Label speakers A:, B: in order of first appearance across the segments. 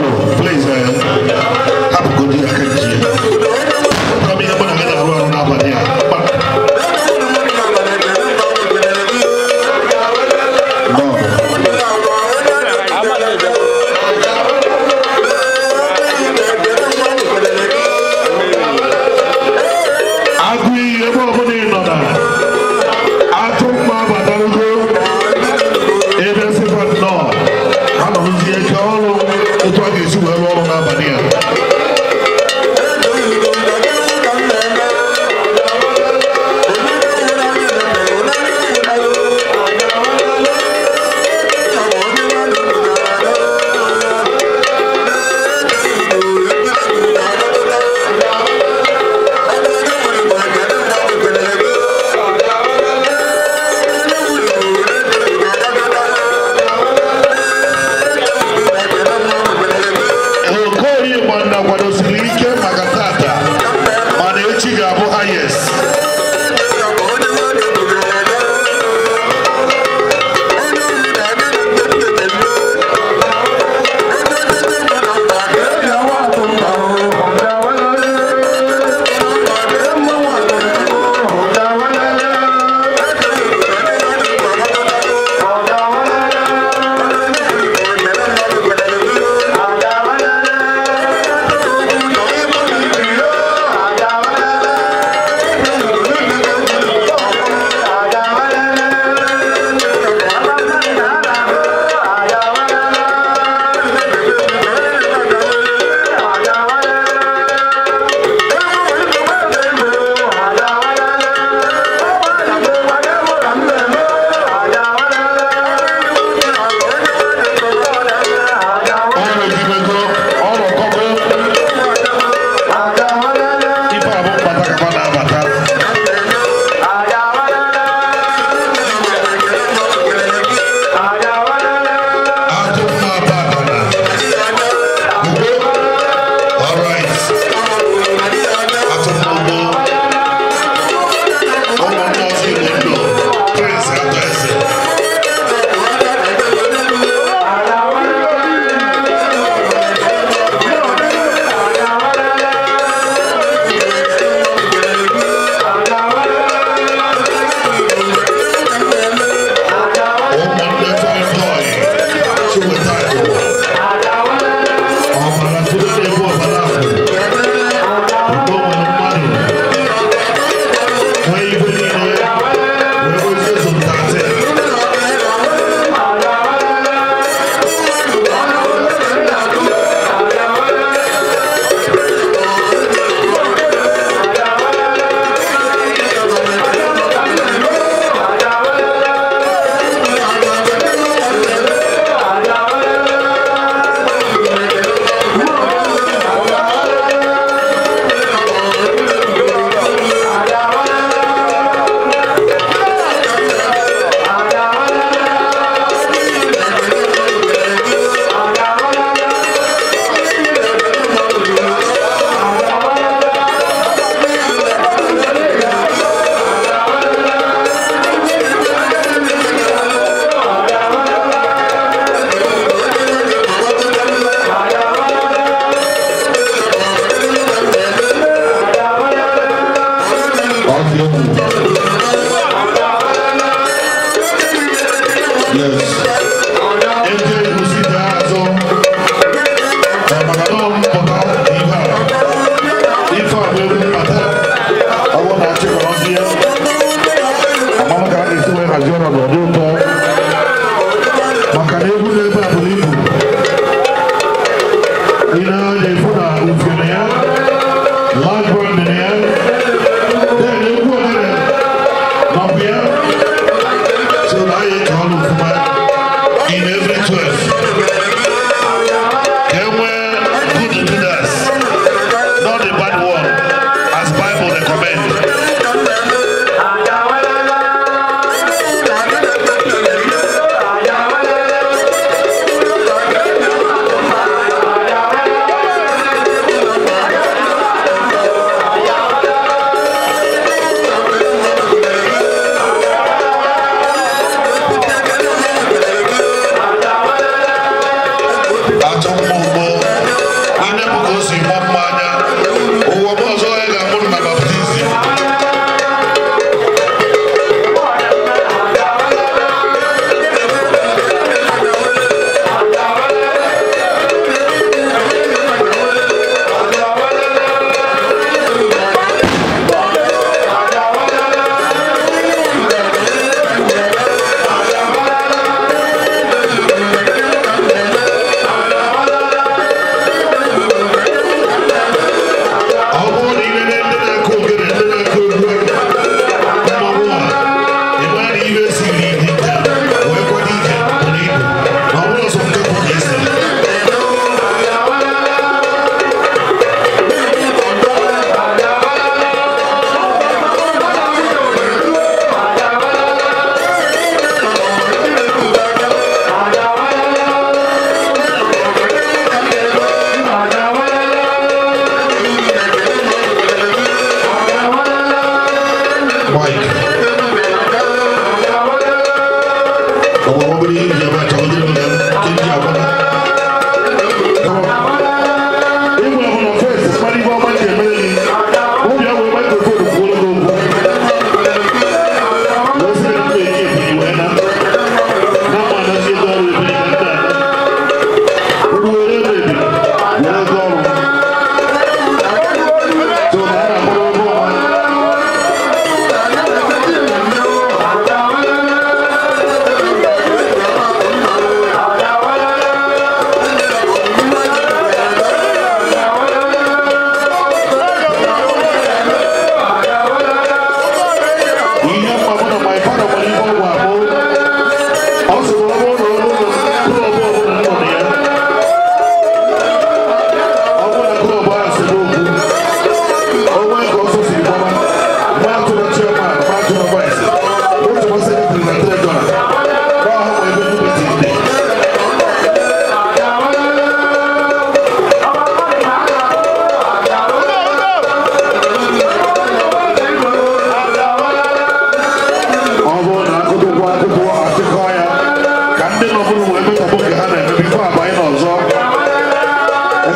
A: Paul, please, hapụgodi aka nji ya. Pụtara m ihe mụ na gị na-arụ ọrụ n'abalị a. Agụ iyi ebe ọbụla ị nọ na atụ mma abatarugo ebe sịkwa nnọọ ha nọrụzie eke ọrụ otu a ga-esi wee rụọ ọrụ n'abalị a. Okoye Gbanda kwadosiri ike maka tata, mana echi ga-abụ highest. Ọrụ ejibego, ọrụ kọgo, ife abụ mkpata kaba na-abata. Atụ mma abatana. Ugo, all right. Atụ mma ugbo. Ụmụnne ọzọ Igbo ndụ, Prince Atọ Eze. Ụmụnne fine boy, Chiweta Akụ. Ọbara tụrụ na-ebu ọbara akụ. Ugo nwere mmadụ. Nwee ife niile, wee gozie zone 13. Ọ dị egwu. Yes. Eji egusi daa azụ. Maka na ọ mpụta ihe a. Ife a bụ egwu mbata. Ọ bụrụ na achịkọrọzie. Amama ka a ga-esi wee hazie ọnọdụ ọ dị ụtọ. Maka na egwu n'ebe a buru ibu. Ị na-anya efu na ufie na ya. Large band na ya. Then egwu ogene nọbụ ya. So na anyị ka ọrụ ofuma in every 12. Ka e nwee good leaders, not the bad one, as Bible recommend.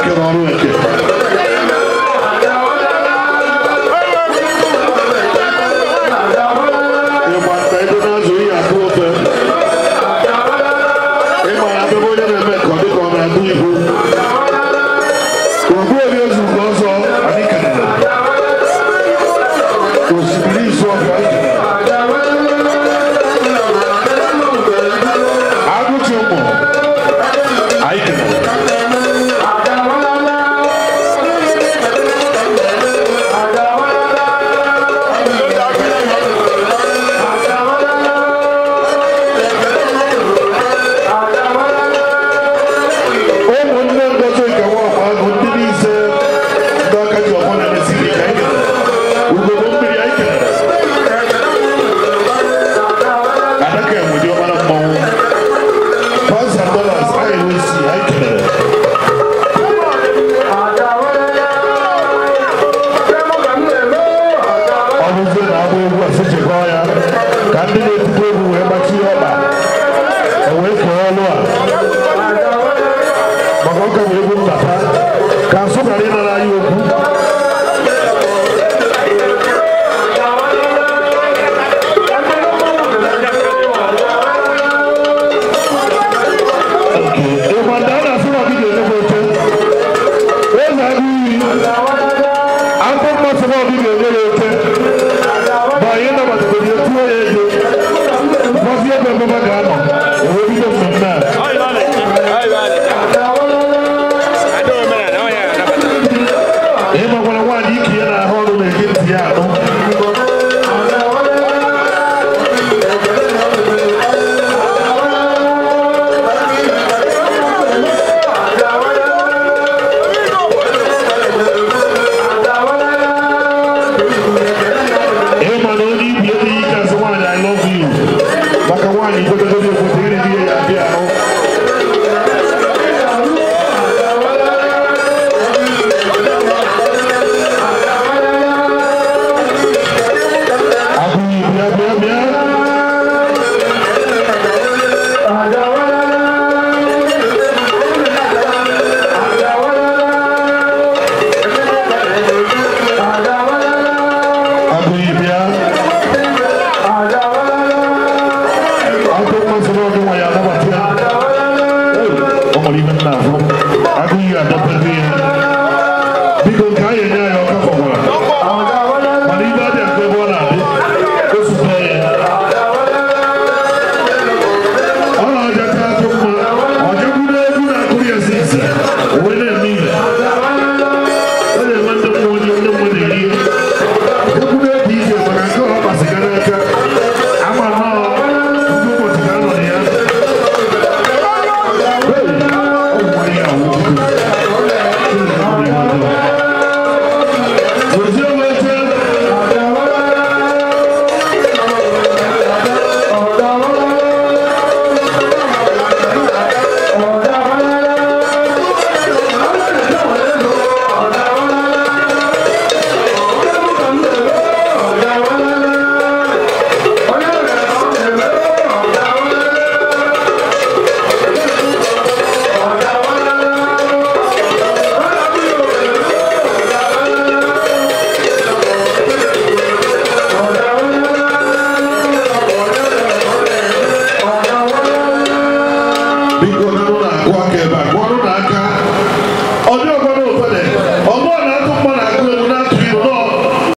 A: kere ọrụ eke. Ịgba nta ego na-azụ ihe akụ ofe. Ịma ya abịa onye na-eme ka ọ dị ka ọ na-agụ ibu. Ugbu a ezu ọzọ anyị kelere. Osimiri izu ọbịa anyị kelere. Agụchi ụmụ anyị kelere. Ụmụnne Ngozi nke nwa agụ ndị niile ndị aka ji ọfọ na-emesiri ike anyị kelere. Ugogbe mmiri anyị kelere. Adaka enwe dị ọmara mmanwụ. Pounds and dollars anyị enwe isi anyị kelere. Ọ bụzie na agba egwu a sị chekọọ ya ka ndị na-etikwa egwu wee gbachie ọkpa e wee kee ọlụ a maka ọka bụ egwu mbata ka nsụ ghara ịnara anyị okwu. Ịgba ndị a na-asị na ọdị ga-enye m oche. Eze agụ iyi. Akụ mmasị na ọdị ga-enye